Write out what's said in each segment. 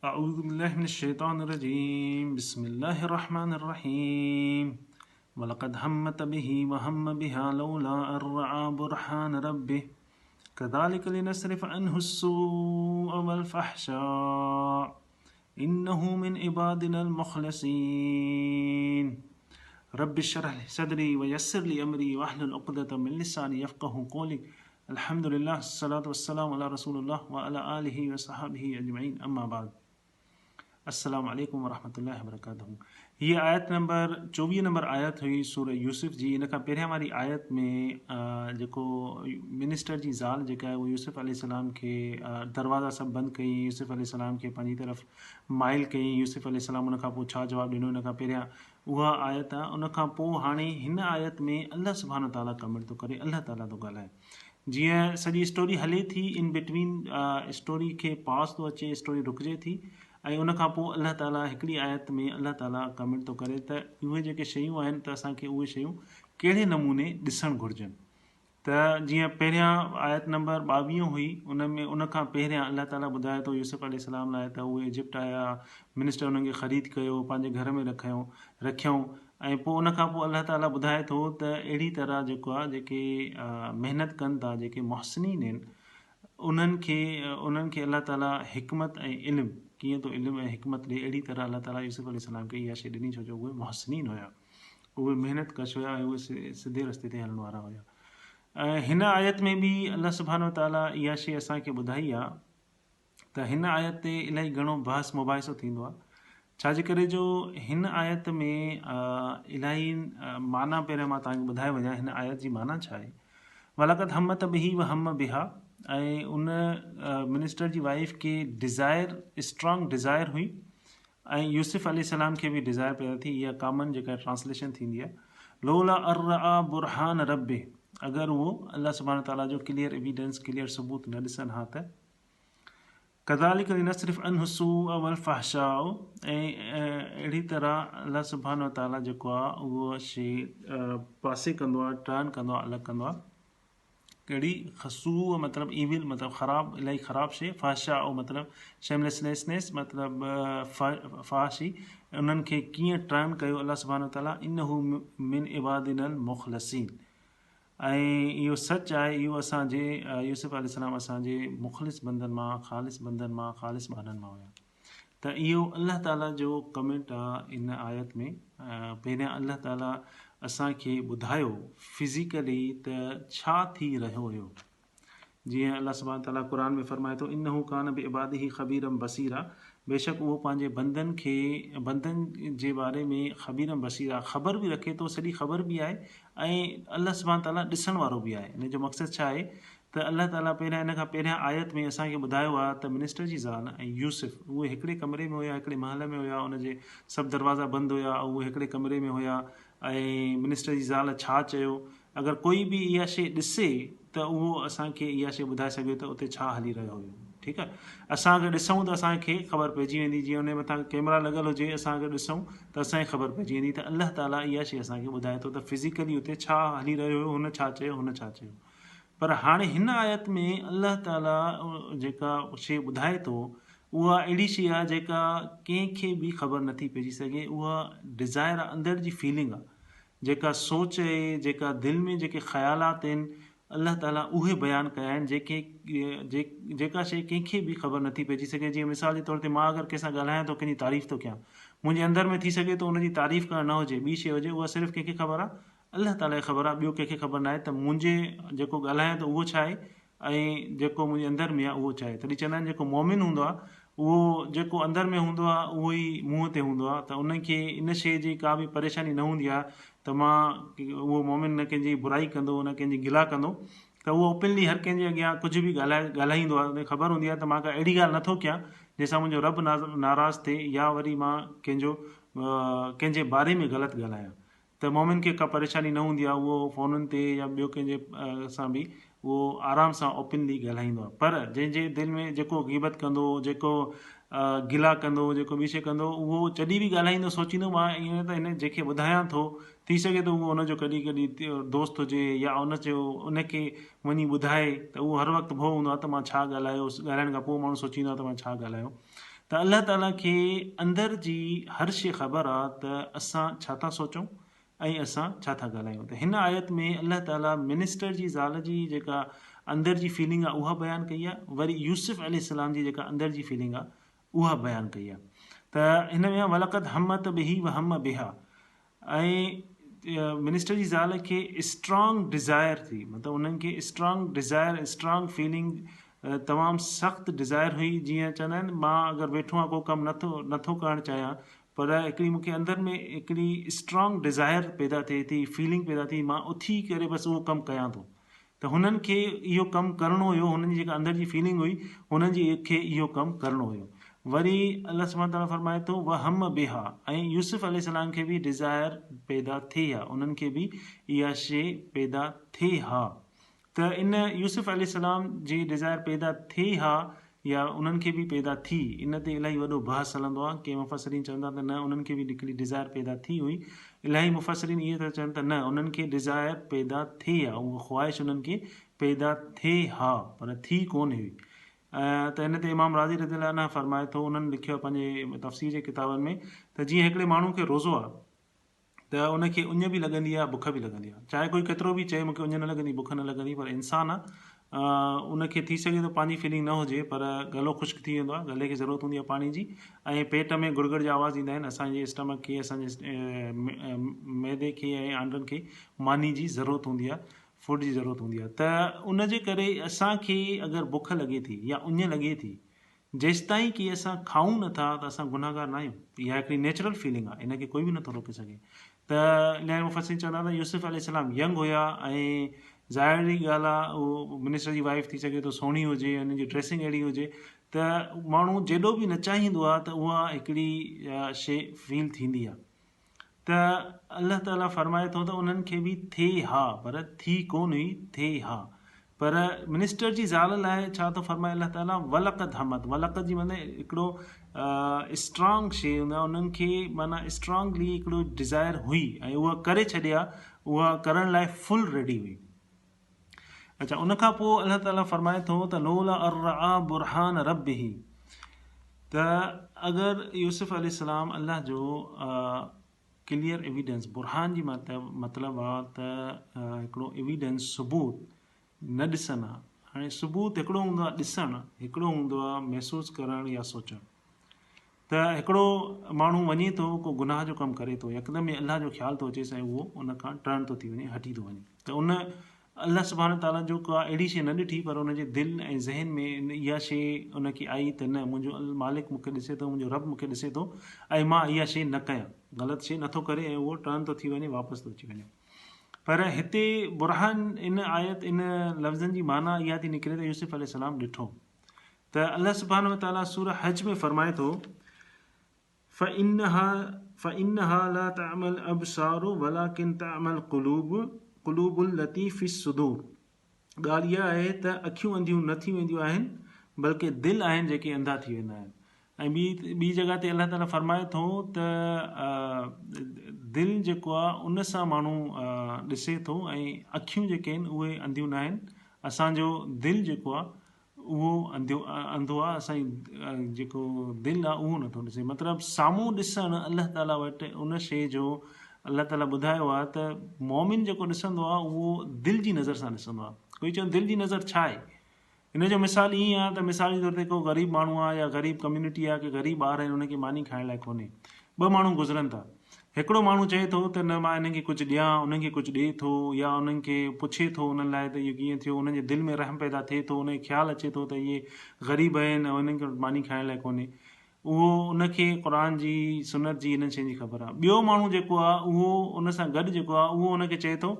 اعوذ بالله من الشيطان الرجيم بسم الله الرحمن الرحيم ولقد همت به وهم بها لولا أن رأى برهان ربه كذلك لنصرف عنه السوء والفحشاء إنه من عبادنا المخلصين رب اشرح لي صدري ويسر لي أمري واحلل عقدة من لساني يفقه قولي الحمد لله الصلوة والسلام علي رسول الله وعلي آله وصحبه اجمعين اما بعد السلام عليڪم ورحمة الله وبرڪاته هيء آيت نمبر 24 نمبر آيت هئي سورة يوسف جي. ان کان پهريان واري آيت ۾ جيڪو منسٽر جي زال جيڪا آهي اهو يوسف عليه السلام کي دروازا سڀ بند ڪيائين، يوسف عليه السلام کي پنهنجي طرف مائل ڪيائين، يوسف عليه السلام ان کان پوء ڇا جواب ڏنو ان کان پهريان اها آيت آهي. ان کان پوء هاڻي هن آيت ۾ الله سبحانه وتعاليٰ ڪمينٽ ٿو ڪري، الله تعاليٰ ٿو ڳالهائي. جيئن سڄي اسٽوري هلي ٿي ان بٽوين اسٽوري کي پاز ٿو اچي، اسٽوري رڪجي ٿي ۽ ان کان پوء الله تعاليٰ هڪڙي آيت ۾ الله تعاليٰ ڪمينٽ ٿو ڪري ته اهي جيڪي شيون آهن ته اسان کي اهي شيون ڪهڙي نموني ڏسڻ گهرجن. ته جيئن پهريان آيت نمبر 22 هئي ان ۾ ان کان پهريان الله تعاليٰ ٻڌائي ٿو يوسف عليه السلام لاء ته اهي ايجپٽ آيا، منسٽر انهن کي خريد ڪيو، پنهنجي گهر ۾ رکيو رکيائون ۽ پوء ان کان پوء الله تعاليٰ ٻڌائي ٿو ته اهڙي طرح جيڪو آهي جيڪي محنت ڪن ٿا جيڪي محسنين آهن انهن کي انهن کي الله تعاليٰ حڪمت ۽ علم ڪيئن ٿو علم ۽ حڪمت ڏي اهڙي طرح الله تعاليٰ يوسف عليه السلام کي اها شيء ڏني ڇو جو اهي محسنين هيا. اهي محنت ڪش هيا ۽ اهي سڌي رستي تي هلڻ وارا هيا ۽ هن آيت ۾ به الله سبحانه وتعاليٰ اها شيء اسان کي ٻڌائي آهي ته هن آيت تي الاهي گهڻو بحث مباحثو ٿيندو آهي ڇا جي ڪري جو هن آيت ۾ الاهي معنيٰ پهريان مان توهان کي ٻڌائي وڃان هن آيت جي معنيٰ ڇا آهي ولقد همت به وهم بها ۽ ان منسٽر جي وائيف کي ڊزائر اسٽرانگ ڊزائر هئي ۽ يوسف عليه السلام کي به ڊزائر پيدا ٿي، اها ڪامن جيڪا ٽرانسليشن ٿيندي آهي، لولا ان رآ برهان ربه اگر اهو الله سبحانه وتعاليٰ جو ڪليئر ايويڊنس، ڪليئر ثبوت نه ڏسن ها ته، ڪذالڪ لنصرف عنه السوء والفحشاء ۽ اهڙي طرح الله سبحانه وتعاليٰ جيڪو آهي اهو شيء پاسي ڪندو آهي، ٽرن ڪندو آهي، الڳ ڪندو آهي. ڪهڙي سوء مطلب Evil مطلب خراب الاهي خراب شيء فحشاء مطلب Shamelessness مطلب فحاشي انهن کي ڪيئن ٽرن ڪيو الله سبحانه وتعالي انه من عبادنا المخلصين ۽ اهو سچ آهي اهو اسان جي يوسف عليه السلام اسان جي مخلص بندن مان خالص بندن مان خالص ٻانهن مان هيا. ته اهو الله تعالي جو ڪمينٽ آ ان آيت ۾ پهريان الله تعالي اسان کي ٻڌايو فزيڪلي ته ڇا ٿي رهيو هيو جيئن الله سبحانه تعالي قرآن ۾ فرمائي ٿو انه ڪان بعباده خبيرا بصيرا بيشڪ اهو پنهنجي بندن کي بندن جي باري ۾ خبيرا بصيرا خبر به رکي ٿو سڄي خبر به آهي ۽ الله سبحانه تعالي ڏسڻ وارو به آهي ان جو مقصد ڇا آهي ته الله تعاليٰ پهريان ان کان پهريان آيت ۾ اسان کي ٻڌايو آهي ته منسٽر جي زال ۽ يوسف اهي هڪڙي ڪمري ۾ هيا هڪڙي محل ۾ هيا ان جي سڀ دروازا بند هيا اهي هڪڙي ڪمري ۾ هيا ۽ منسٽر جي زال ڇا چيو اگر ڪوئي به اها شيء ڏسي ته اهو اسان کي اها شيء ٻڌائي سگهي ته اتي ڇا هلي رهيو هيو ٺيڪ آهي اسان اگر ڏسون ته اسان کي خبر پئجي ويندي جيئن ان جي مٿان ڪيمرا لڳل هجي اسان اگر ڏسون ته اسان کي خبر پئجي ويندي ته الله تعاليٰ اها شيء اسان کي ٻڌائي ٿو ته فزيڪلي اتي ڇا هلي رهيو هيو هن ڇا چيو هن ڇا چيو پر هاڻي هن آيت ۾ الله تعاليٰ جيڪا شيء ٻڌائي ٿو اها اهڙي شيء آهي جيڪا ڪنهن کي به خبر نٿي پئجي سگهي اها ڊزائر آهي اندر جي فيلنگ آهي جيڪا سوچ آهي جيڪا دل ۾ جيڪي خيالات آهن الله تعاليٰ اهي بيان ڪيا آهن جيڪي جيڪا شيء ڪنهن کي به خبر نٿي پئجي سگهي جيئن مثال جي طور تي مان اگر ڪنهن سان ڳالهايان ٿو ڪنهن جي تعريف ٿو ڪيان منهنجي اندر ۾ ٿي سگهي ٿو ان جي تعريف ڪرڻ نه هجي ٻي شيء هجي اها صرف ڪنهن کي خبر آهي الله تعاليٰ کي خبر آهي ٻيو ڪنهن کي خبر ناهي ته منهنجي جيڪو ڳالهايان ٿو اهو ڇا آهي ۽ جيڪو منهنجي اندر ۾ آهي اهو ڇا آهي تڏهن چوندا آهن جيڪو مؤمن هوندو آهي اهو جيڪو اندر ۾ هوندو آهي اهو ئي منهن تي هوندو آهي ته ان کي ان شيء جي ڪا به پريشاني نه هوندي آهي ته مان اهو مؤمن نه ڪنهن جي برائي ڪندو نه ڪنهن جي گلا ڪندو ته اهو اوپنلي هر ڪنهن جي اڳيان ڪجهه به ڳالهائي ڳالهائيندو آهي ان کي خبر هوندي آهي ته مان ڪا اهڙي ڳالهه نٿو ڪيان جنهن سان منهنجو رب ناراض ٿئي يا وري مان ڪنهن جو ڪنهن جي باري ۾ غلط ڳالهايان ته مومن کي ڪا پريشاني نه هوندي آهي اهو فونن تي يا ٻيو ڪنهن جي سان به اهو آرام سان اوپنلي ڳالهائيندو آهي پر جنهن جي دل ۾ جيڪو غيبت ڪندو جيڪو گلا ڪندو جيڪو ٻي شي ڪندو اهو جڏهن به ڳالهائيندو سوچيندو مان ائين نه ته هن جنهن کي ٻڌايان ٿو ٿي سگهي ٿو اهو ان جو ڪڏهن ڪڏهن دوست هجي يا ان جو ان کي وڃي ٻڌائي ته اهو هر وقت ڀؤ هوندو آهي ته مان ڇا ڳالهايو ڳالهائڻ کان پوء ماڻهو سوچيندو آهي ته مان ڇا ڳالهايو. ته الله تعالي کي اندر جي هر شي خبر آ ته اسان ڇا ٿا سوچون ۽ اسان ڇا ٿا ڳالهايون ته هن آيت ۾ الله تعالي منسٽر جي زال جي جيڪا اندر جي فيلنگ آ اها بيان ڪئي آ وري يوسف عليه السلام جي جيڪا اندر جي فيلنگ آ اها بيان ڪئي آ ته هن ۾ ولقد همت به وهم بها ۽ منسٽر جي زال کي اسٽرانگ ڊزائر ٿي مطلب انهن کي اسٽرانگ ڊزائر اسٽرانگ فيلنگ تمام سخت ڊزائر هئي جيئن چوندا آهن مان اگر ويٺو آهيان ڪو ڪم نٿو نٿو ڪرڻ چاهيان پر هڪڙي مونکي اندر ۾ هڪڙي اسٽرانگ ڊزائر پيدا ٿئي ٿي فيلنگ پيدا ٿي مان اٿي ڪري بس اهو ڪم ڪيان ٿو ته هنن کي اهو ڪم ڪرڻو هيو، هنن جي جيڪا اندر جي فيلنگ هئي، هنن جي کي اهو ڪم ڪرڻو هيو. وري الله سبحانه وتعاليٰ فرمائي ٿو، وهم بها ۽ يوسف عليه السلام کي به ڊزائر پيدا ٿئي ها، انهن کي به اها شيء پيدا ٿئي ها ته ان يوسف عليه السلام جي ڊزائر پيدا ٿئي ها يا انهن کي به پيدا ٿي، ان تي الاهي وڏو بحث هلندو آهي، ڪي مفسرين چون ٿا ته نه انهن کي به هڪڙي ڊزائر پيدا ٿي هئي، الاهي مفسرين اهي ٿا چون ته نه انهن کي ڊزائر پيدا ٿئي ها، اها خواهش انهن کي پيدا ٿئي ها پر ٿي ڪونه هئي ته ان تي امام رازي رضي الله عنه فرمائي ٿو انهن لکيو آهي پنهنجي تفسير جي ڪتابن ۾ ته جيئن هڪڙي ماڻهو کي روزو آهي ته ان کي اڃ به لڳندي آهي بک به لڳندي آهي چاهي ڪوئي ڪيترو به چئي مونکي اڃ نه لڳندي بک نه لڳندي پر انسان آهي ان کي ٿي سگهي ٿو پنهنجي فيلنگ نه هجي پر گلو خشڪ ٿي ويندو آهي گلي کي ضرورت هوندي آهي پاڻي جي ۽ پيٽ ۾ گڙ گڙ جا آواز ايندا آهن اسانجي اسٽمڪ کي اسانجي معدي کي ۽ آنڊن کي ماني جي ضرورت هوندي آهي فوڊ جي ضرورت هوندي آهي ته ان جي ڪري اسانکي اگر بک لڳي ٿي يا اڃ لڳي ٿي جيستائين ڪي اسان کائون نه ٿا ته اسان گنهگار ناهيون. اها هڪڙي نيچرل فيلنگ آهي، ان کي ڪوئي به نٿو روڪي سگهي. ته الاهي مفسرين چوندا ته يوسف عليه السلام ينگ هيا ۽ ظاهري ڳالهه آهي اهو منسٽر جي وائيف ٿي سگهي ٿو سهڻي هجي ان جي ڊريسنگ اهڙي هجي ته ماڻهو جيڏو به نه چاهيندو آهي ته اها هڪڙي شيء فيل ٿيندي آهي. ته الله تعالي فرمائي ٿو ته انهن کي به ٿئي ها پر ٿي ڪونه هئي ٿئي ها پر منسٽر جي زال لاء ڇا ٿو فرمائي الله تعالي ولقد همت ولقد جي معني هڪڙو اسٽرانگ شي هوندو آهي انهن کي معنيٰ اسٽرانگلي هڪڙو ڊزائر هئي ۽ اها ڪري ڇڏي ها اها ڪرڻ لاء فل ريڊي هئي اچھا ان کان پوء الله تعالي فرمائي ٿو ته لولا ان رآ برهان ربه ته اگر يوسف عليه السلام الله جو ڪليئر ايويڊنس برهان جي مطلب آ ته هڪڙو ايويڊنس ثبوت نه ڏسن ها هاڻي ثبوت هڪڙو هوندو آ ڏسڻ هڪڙو هوندو آ محسوس ڪرڻ يا سوچڻ ته هڪڙو ماڻهو وڃي ٿو ڪو گناهه جو ڪم ڪري ٿو يڪدم ئي الله جو خيال ٿو اچيس ۽ اهو ان کان ٽرن ٿو ٿي وڃي هٽي ٿو وڃي ته ان الله سبحانه تعالٰي جو ڪا اهڙي شيء نه ڏٺي پر ان جي دل ۽ ذهن ۾ اها شيء ان کي آئي ته نه منهنجو مالڪ مون کي ڏسي ٿو منهنجو رب مون کي ڏسي ٿو ۽ مان اها شيء نه ڪيان غلط شيء نٿو ڪري ۽ اهو ٽرن ٿو ٿي وڃي واپس ٿو اچي وڃي پر هتي برهان ان آيت ان لفظن جي معنيٰ اها ٿي نڪري ته يوسف عليه السلام ڏٺو ته الله سبحانه وتعالي سوره حج ۾ فرمائي ٿو فإنها فإنها لا تعمى الابصار ولكن تعمى القلوب قلوب التي في الصدور ڳالهه اها آهي ته اکيون انڌيون نه ٿي وينديون آهن بلڪه دل آهن جيڪي انڌا ٿي ويندا آهن ۽ ٻي ٻي جڳهه تي الله تعالي فرمائي ٿو ته دل جيڪو آهي ان سان ماڻهو ڏسي ٿو ۽ اکيون جيڪي آهن اهي انڌيون نه آهن اسانجو دل جيڪو آهي اهو انڌيو انڌو آ اسان جي جيڪو دل آ اهو نٿو ڏسي مطلب سامهون ڏسڻ الله تعالي وٽ ان شي جو الله تعالي ٻڌايو آ ته مومن جيڪو ڏسندو آ اهو دل جي نظر سان ڏسندو آ ڪوئي چوندو دل جي نظر ڇا آهي ان جو مثال ائين آ ته مثال جي طور تي ڪو غريب ماڻهو آ يا غريب ڪميونٽي آ ڪي غريب ٻار آهن انهن کي ماني کائڻ لاء ڪونهي ٻه ماڻهو گذرن ٿا هڪڙو ماڻهو چئي ٿو ته نه مان انهن کي ڪجهه ڏيان، انهن کي ڪجهه ڏئي ٿو يا انهن کي پڇي ٿو انهن لاء ته اهو ڪيئن ٿيو، انهن جي دل ۾ رحم پيدا ٿئي ٿو، انهن کي خيال اچي ٿو ته اهي غريب آهن ۽ انهن کي ماني کائڻ لاء ڪونهي. اهو ان کي قرآن جي سنت جي انهن شين جي خبر آهي. ٻيو ماڻهو جيڪو آهي اهو ان سان گڏ جيڪو آهي اهو ان کي چئي ٿو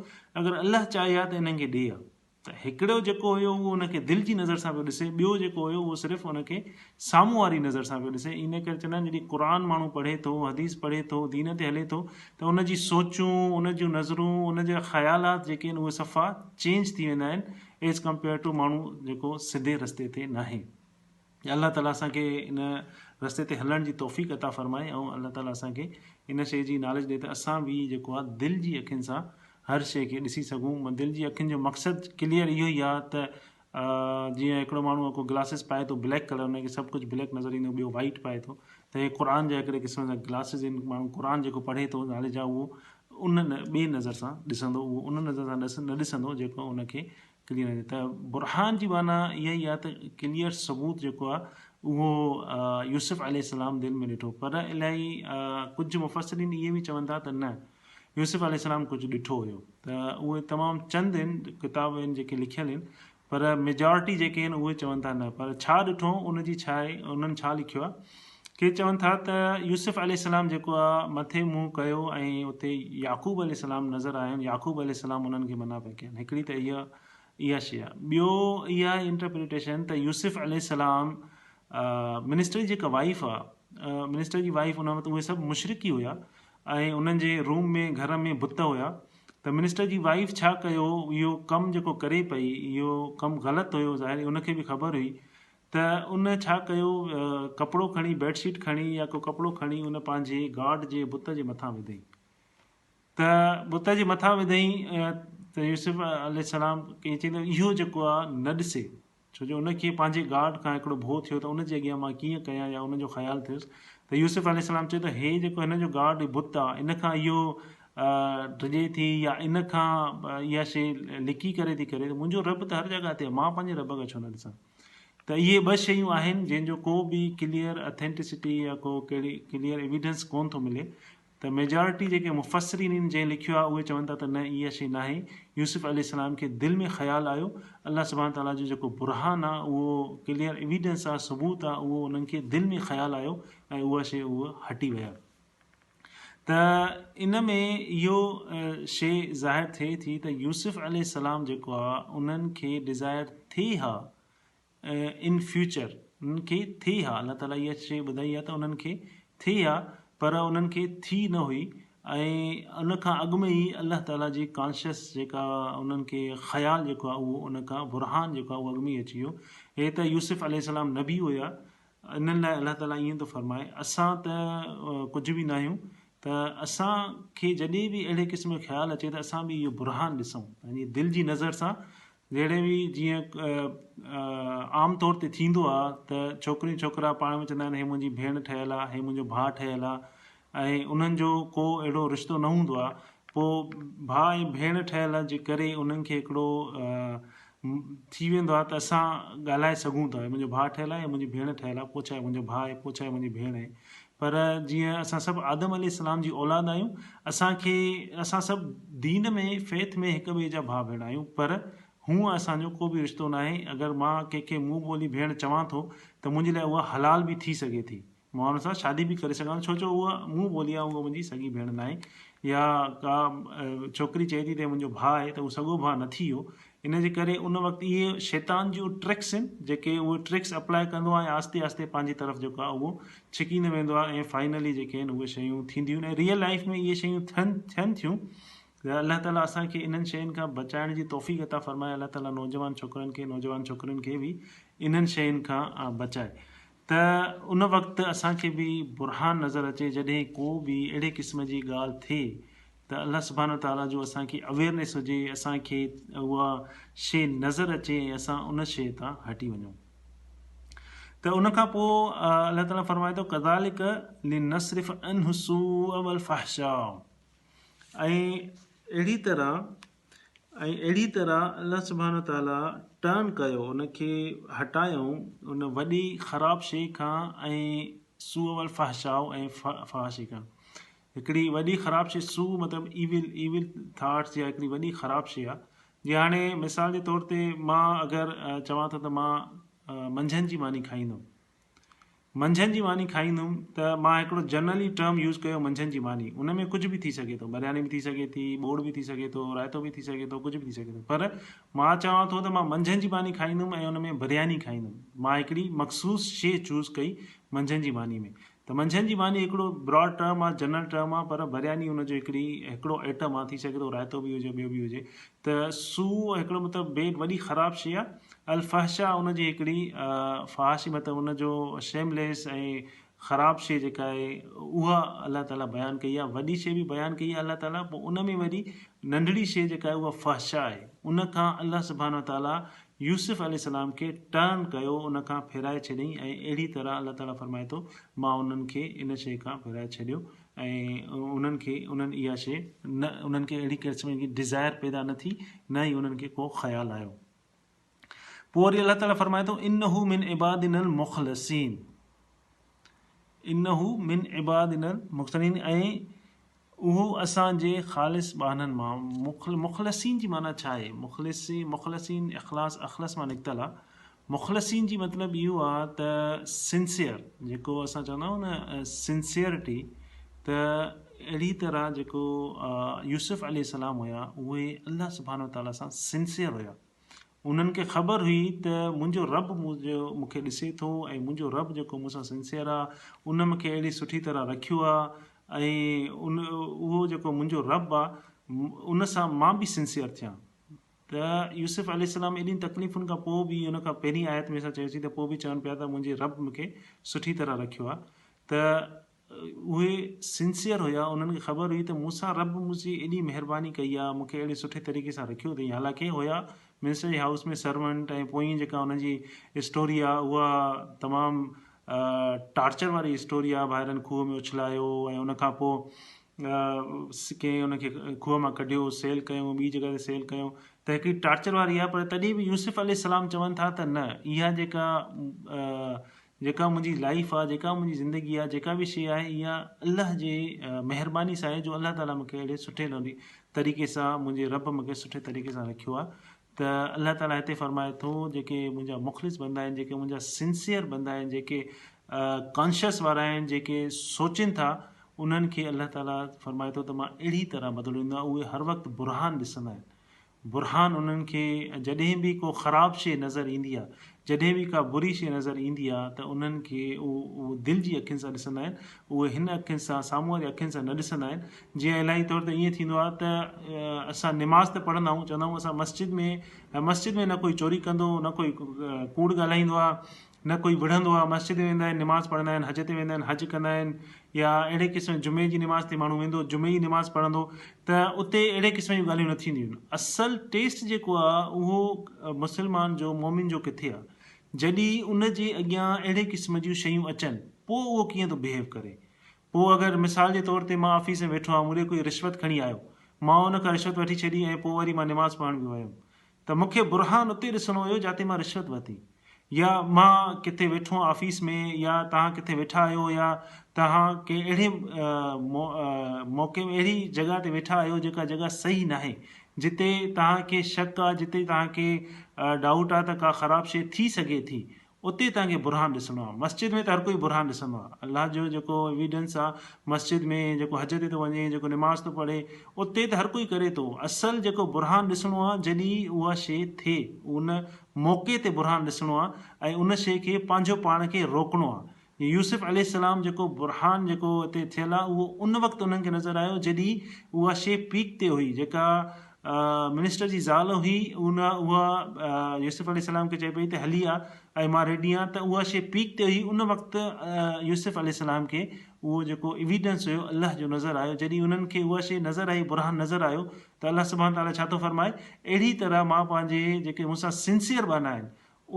اگر الله چاهي ها ته انهن کي ڏئي ها. ته هڪڙو جيڪو هيو اهو ان کي دل جي نظر سان پيو ڏسي ٻيو جيڪو هيو اهو صرف ان کي سامهون واري نظر سان پيو ڏسي ان ڪري چوندا آهن جڏهن قرآن ماڻهو پڙهي ٿو حديث پڙهي ٿو دين تي هلي ٿو ته ان جي سوچون ان جون نظرون ان جا خيالات جيڪي آهن اهي صفا چينج ٿي ويندا آهن ايز ڪمپيئر ٽو ماڻهو جيڪو سڌي رستي تي ناهي. الله تعالي اسان کي ان رستي تي هلڻ جي توفيق عطا فرمائي ۽ الله تعالي اسان کي ان شيء جي ناليج ڏي ته اسان به جيڪو آهي دل جي اکين سان هر شيء کي ڏسي سگهون دل جي اکين جو مقصد ڪليئر اهو ئي آهي ته جيئن هڪڙو ماڻهو ڪو گلاسز پائي ٿو بليڪ ڪلر ان کي سڀ ڪجهه بليڪ نظر ايندو ٻيو وائيٽ پائي ٿو ته هي قرآن جا هڪڙي قسم جا گلاسز آهن ماڻهو قرآن جيڪو پڙهي ٿو ناليج آهي اهو ان ٻي نظر سان ڏسندو اهو ان نظر سان ڏس نه ڏسندو جيڪو ان کي ڪليئر هجي ته برهان جي معنيٰ اها ئي آهي ته ڪليئر ثبوت جيڪو آهي اهو يوسف عليه السلام دل ۾ ڏٺو پر الاهي ڪجهه مفسرين اهي به چون ٿا ته نه يوسف عليه السلام ڪجهه ڏٺو هيو ته اهي تمام چند آهن ڪتاب آهن جيڪي لکيل آهن پر ميجارٽي جيڪي آهن اهي چون ٿا نه پر ڇا ڏٺو ان جي ڇا آهي انهن ڇا لکيو آهي ڪي چون ٿا ته يوسف عليه السلام جيڪو آهي مٿي منهن ڪيو ۽ اتي يعقوب عليه السلام نظر آيا آهن يعقوب عليه السلام انهن کي منع پيا ڪين هڪڙي ته اها اها شيء آهي ٻيو اها انٽرپريٽيشن ته يوسف عليه السلام منسٽر جي جيڪا وائيف آهي منسٽر جي وائيف ان وقت اهي سڀ مشرڪ ئي هيا ۽ انهن جي روم ۾ گهر ۾ بت هيا ته منسٽر جي وائيف ڇا ڪيو اهو ڪم جيڪو ڪري پئي اهو ڪم غلط هيو ظاهر ان کي به خبر هئي ته ان ڇا ڪيو ڪپڙو کڻي بيڊ شيٽ کڻي يا ڪو ڪپڙو کڻي ان پنهنجي گاڊ جي بت جي مٿان وڌئي ته بت جي مٿان وڌئي ته يوسف عليه السلام ڪيئن چئي ته اهو جيڪو آهي نه ڏسي ڇو جو ان کي پنهنجي گارڊ کان هڪڙو ڀؤ ٿيو ته ان جي اڳيان مان ڪيئن ڪيان يا ان جو خيال ٿيس ته يوسف عليه السلام چيو ته هي جيڪو هن جو گارڊ بت آ ان کان اهو ڊڄي ٿي يا ان کان اها شيء لڪي ڪري ٿي ڪري ته منهنجو رب ته هر جڳهه تي آ مان پنهنجي رب کي ڇو نه ڏسان ته اهي ٻه شيون آهن جنهن جو ڪو به ڪليئر اٿينٽسٽي يا ڪو ڪهڙي ڪليئر ايويڊنس ڪون ٿو ملي ته ميجارٽي جيڪي مفسرين آهن جنهن لکيو آهي اهي چون ٿا ته نه اها شيء ناهي يوسف عليه السلام کي دل ۾ خيال آيو الله سبحانه تعالٰي جو جيڪو برهان آهي اهو ڪليئر ايويڊنس آهي ثبوت آهي اهو انهن کي دل ۾ خيال آيو ۽ اها شيء اهي هٽي ويا ته ان ۾ اهو شيء ظاهر ٿئي ٿي ته يوسف عليه السلام جيڪو آهي انهن کي ڊزائر ٿئي ها ان فيوچر انهن کي ٿئي ها الله تعالي اها شيء ٻڌائي آهي ته انهن کي ٿئي ها پر انهن کي ٿي نه هئي ۽ ان کان اڳ ۾ ئي الله تعالي جي ڪانشس جيڪا انهن کي خيال جيڪو آهي اهو ان کان برهان جيڪو آهي اهو اڳ ۾ ئي اچي ويو هي ته يوسف عليه السلام نبي هيا انهن لاء الله تعالي ائين ٿو فرمائي اسان ته ڪجهه به ناهيون ته اسان کي جڏهن به اهڙي قسم جو خيال اچي ته اسان به اهو برهان ڏسون پنهنجي دل جي نظر سان جهڙي به جيئن عام طور تي ٿيندو آ ته ڇوڪريون ڇوڪرا پاڻ ۾ چوندا آهن هي منهنجي ڀيڻ ٺهيل آ هي منهنجو ڀاء ٺهيل آ ۽ انهن جو ڪو اهڙو رشتو نه هوندو آ پوء ڀاء ۽ ڀيڻ ٺهيل جي ڪري انهن کي هڪڙو ٿي ويندو آ ته اسان ڳالهائي سگهون ٿا هي منهنجو ڀاء ٺهيل آ يا منهنجي ڀيڻ ٺهيل آ پوء ڇا آهي منهنجو ڀاء آهي پوء ڇا آهي منهنجي ڀيڻ آهي پر جيئن اسان سڀ آدم عليه السلام جي اولاد آهيون اسان کي اسان سڀ دين ۾ فيٿ ۾ هڪ ٻئي جا ڀاء ڀيڻ آهيون پر هونء اسان جو ڪو به رشتو ناهي اگر مان ڪنهن کي منهن ٻولي ڀيڻ چوان ٿو ته منهنجي لاء اها حلال به ٿي سگهي ٿي مان ان سان شادي به ڪري سگهان ٿو ڇو جو اها منهن ٻولي آهي اها منهنجي سڳي ڀيڻ ناهي يا ڪا ڇوڪري چئي ٿي ته هي منهنجو ڀاء آهي ته هو سڳو ڀاء نه ٿي ويو ان جي ڪري ان وقت اهي شيطان جون ٽرڪس آهن جيڪي اهي ٽرڪس اپلاء ڪندو آهي ۽ آهستي آهستي پنهنجي طرف جيڪو آهي اهو ڇڪيندو ويندو آهي ۽ فائنلي جيڪي آهن اهي شيون ٿينديون آهن ۽ ريئل لائف ۾ اهي شيون ٿين ٿين ٿيون ته الله تعالي اسان کي انهن شين کان بچائڻ جي توفيق عطا فرمائي الله تعالي نوجوان ڇوڪرن کي نوجوان ڇوڪرين کي به انهن شين کان بچائي ته ان وقت اسان کي به برهان نظر اچي جڏهن ڪو به اهڙي قسم جي ڳالهه ٿئي ته الله سبحانه وتعاليٰ جو اسان کي اويئرنيس هجي اسان کي اها شيء نظر اچي ۽ اسان ان شيء تان هٽي وڃون ته ان کان پوء الله تعاليٰ فرمائي ٿو ڪذالڪ لنصرف عنه السوء والفحشاء ۽ اهڙي طرح ۽ اهڙي طرح الله سبحانه وتعاليٰ ٽرن ڪيو ان کي هٽايائون ان وڏي خراب شيء کان ۽ سوء والفحشاء ۽ فحاشي کان هڪڙي وڏي خراب شيء سوء مطلب ايول ايول ٿاٽس يا هڪڙي وڏي خراب شيء آهي جي هاڻي مثال جي طور تي مان اگر چوان ٿو ته مان منجهند جي ماني کائيندم منجهند جي ماني کائيندم ته مان هڪڙو جنرلي ٽرم يوز ڪيو منجهند جي ماني ان ۾ ڪجهه به ٿي سگهي ٿو برياني به ٿي سگهي ٿي ٻوڙ به ٿي سگهي ٿو رائتو به ٿي سگهي ٿو ڪجهه به ٿي سگهي ٿو پر مان چوان ٿو ته مان منجهند جي ماني کائيندم ۽ ان ۾ برياني کائيندم مان هڪڙي مخصوص شي چوز ڪئي منجهند جي ماني ۾ ته منجهند جي ماني هڪڙو براڊ ٽرم آ جنرل ٽرم آ پر برياني ان جو هڪڙي هڪڙو ائٽم آ ٿي سگهي ٿو رائتو به هجي ٻيو به هجي ته سوء هڪڙو مطلب بيڊ وڏي خراب شي آ الفحشا ان جي هڪڙي فحاشي مطلب ان جو شيم ليس ۽ خراب شي جيڪا آهي اها الله تعالي بيان ڪئي آ وڏي شي به بيان ڪئي آ الله تعالي پوء ان ۾ وري ننڍڙي شي جيڪا آهي اها فحشا آهي ان کان الله سبحانه وتعالي يوسف عليه السلام کي ٽرن ڪيو ان کان ڦيرائي ڇڏيائين ۽ اهڙي طرح الله تعالي فرمائي ٿو مان انهن کي ان شيء کان ڦيرائي ڇڏيو ۽ انهن کي انهن اها شيء نه انهن کي اهڙي قسم جي ڊزائر پيدا نه ٿي نه ئي انهن کي ڪو خيال آيو. پوء وري الله تعالي فرمائي ٿو انه من عبادنا المخلصين انه من عبادنا المخلصين ۽ اهو اسان جي خالص ٻانهن مان مخلصين جي معنيٰ ڇا آهي؟ مخلصين اخلاص اخلص مان نڪتل آهي. مخلصين جي مطلب اهو آهي ته سنسيئر جيڪو اسان چوندا آهيون نه سنسيئرٽي ته اهڙي طرح جيڪو يوسف عليه السلام هيا اهي الله سبحانه وتعاليٰ سان سنسيئر هيا. انهن کي خبر هئي ته منهنجو رب مون کي ڏسي ٿو ۽ منهنجو رب جيڪو مون سان سنسيئر آ ان مون کي اهڙي سٺي طرح رکيو آ ۽ ان اهو جيڪو منهنجو رب آ ان سان مان به سنسيئر ٿيان ته يوسف عليه السلام ايڏين تڪليفن کان پوء به ان کان پهرين آيت ۾ اسان چيوسين ته پوء به چون پيا ته منهنجي رب مون کي سٺي طرح رکيو آ ته اهي سنسيئر هيا، انهن کي خبر هئي ته مون سان رب منهنجي ايڏي مهرباني ڪئي آهي، مون کي اهڙي سٺي طريقي سان رکيو اٿئي، حالانڪه هيا منسٽر جي هائوس ۾ سرونٽ ۽ پوئين جيڪا انهن جي اسٽوري آهي اها تمام ٽارچر واري اسٽوري آهي، ڀائرن کوهه ۾ اڇلايو ۽ ان کان پوء ڪنهن ان کي کوهه مان ڪڍيو، سيل ڪيو، ٻي جڳهه تي سيل ڪيو ته هڪڙي ٽارچر واري آهي پر تڏهن به يوسف عليه السلام چون ٿا ته نه اها جيڪا جيڪا منهنجي لائيف آ، جيڪا منهنجي زندگي آ، جيڪا به شيء آهي اها الله جي مهرباني سان آهي جو الله تعالي مون کي اهڙي سٺي طريقي سان منهنجي رب مون کي سٺي طريقي سان رکيو آ ته الله تعالي هتي فرمائي ٿو جيڪي منهنجا مخلص بندا آهن جيڪي منهنجا سنسيئر بندا آهن جيڪي ڪانشس وارا آهن جيڪي سوچين ٿا انهن کي الله تعالي فرمائي ٿو ته مان اهڙي طرح بدلو ڏيندو آهيان اهي هر وقت برهان ڏسندا آهن برهان انهن کي جڏهن به ڪو خراب شيء نظر ايندي آهي، جڏهن به ڪا بري شيء نظر ايندي آهي ته انهن کي اهو دل جي اکين سان ڏسندا آهن، اهي هن اکين سان سامهون واري اکين سان نه ڏسندا آهن، جيئن الاهي طور تي ائين ٿيندو آهي ته اسان نماز ته پڙهندا آهيون، چوندا آهيون اسان مسجد ۾ مسجد ۾ نه ڪوئي چوري ڪندو، نه ڪوئي ڪوڙ ڳالهائيندو آهي، نه ڪوئي وڙهندو آهي، مسجد ۾ ويندا آهن نماز پڙهندا آهن، حج تي ويندا آهن حج ڪندا آهن يا اهڙي قسم جمعي جي نماز تي ماڻهو ويندو جمعي جي نماز پڙهندو ته اتي اهڙي قسم جون ڳالهيون نه ٿينديون آهن اصل ٽيسٽ جيڪو آهي اهو مسلمان جو مومن جو ڪٿي آهي جڏهن ان جي اڳيان اهڙي قسم جون شيون اچن پوء اهو ڪيئن ٿو بهيو ڪري پوء اگر مثال جي طور تي مان آفيس ۾ ويٺو آهيان مون ڏي ڪوئي رشوت کڻي آيو مان ان کان رشوت وٺي ڇڏي ۽ پوء وري مان نماز پڙهڻ به ويم ته مون کي برهان اتي ڏسڻو هيو جاتي مان رشوت ورتي يا مان ڪٿي ويٺو آهيان آفيس ۾ يا توهان ڪٿي ويٺا آهيو يا توهان ڪنهن اهڙي موقعي ۾ اهڙي جڳهه تي ويٺا آهيو جيڪا جڳهه صحيح ناهي جتي توهان کي شڪ آهي جتي توهان کي ڊائوٽ آهي ته ڪا خراب شيء ٿي سگهي ٿي اتي توهان کي برهان ڏسڻو آهي. مسجد ۾ ته هر ڪوئي برهان ڏسندو آهي. الله جو جيڪو ايويڊنس آهي مسجد ۾ جيڪو حج تي ٿو وڃي جيڪو نماز ٿو پڙهي اتي ته هر ڪوئي ڪري ٿو. اصل جيڪو برهان ڏسڻو آهي جڏهن اها شيء ٿئي ان موقعي تي برهان ڏسڻو آهي ۽ ان شيء کي پنهنجو پاڻ کي روڪڻو آهي. يوسف عليه السلام جيڪو برهان جيڪو اتي ٿيل آهي اهو ان وقت انهن کي نظر آيو جڏهن اها شيء پيڪ تي هئي جيڪا منسٽر جي زال هئي ان اها يوسف عليه السلام کي چئي پئي ته هلي آ ۽ مان ريڊي آهيان ته اها شيء پيڪ تي هئي ان وقت يوسف عليه السلام کي اهو جيڪو ايويڊنس هيو الله جو نظر آيو جڏهن انهن کي اها شيء نظر آئي برهان نظر آيو ته الله سبحانه تعالٰي ڇا ٿو فرمائي اهڙي طرح مان پنهنجي جيڪي مون سان سنسيئر ٻانها آهن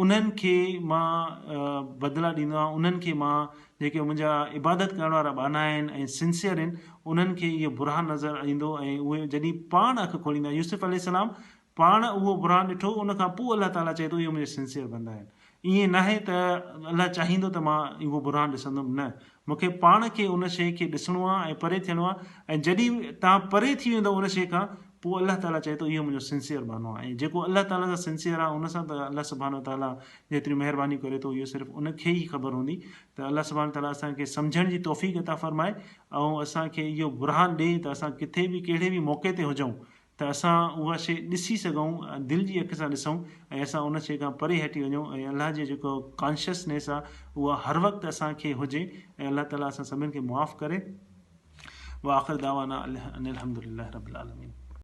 انهن کي مان بدلا ڏيندو آهيان، انهن کي مان جيڪي منهنجا عبادت ڪرڻ وارا ٻانها آهن ۽ سنسيئر آهن، انهن کي اهو برهان نظر ايندو ۽ اهي جڏهن پاڻ اک کوليندا. يوسف عليه السلام پاڻ اهو برهان ڏٺو، ان کان پوء الله تعاليٰ چئي ٿو اهي منهنجا سنسيئر بندا آهن. ائين ناهي ته الله چاهيندو ته مان اهو برهان ڏسندم، نه، مون کي پاڻ کي ان شيء کي ڏسڻو آهي ۽ پري ٿيڻو آهي ۽ جڏهن توهان پري ٿي ويندؤ ان شيء کان پوء الله تعاليٰ چئي ٿو اهو منهنجو سنسيئر ٻانهو آهي ۽ جيڪو الله تعاليٰ سان سنسيئر آهي ان سان ته الله سبحانه وتعاليٰ جيتريون مهربانيون ڪري ٿو اهو صرف ان کي ئي خبر هوندي ته الله سبحانه وتعاليٰ اسان کي سمجهڻ جي توفيق عطا فرمائي ۽ اسان کي اهو برهان ڏئي ته اسان ڪٿي به ڪهڙي به موقعي تي هجون ته اسان اها شيء ڏسي سگهون دل جي اک سان ڏسون ۽ اسان ان شيء کان پري هٽي وڃون ۽ الله جي جيڪو ڪانشسنيس آهي اها هر وقت اسان کي هجي ۽ الله تعالي اسان سڀن کي معاف ڪري واخر دعوانا ان الحمد لله رب العالمين.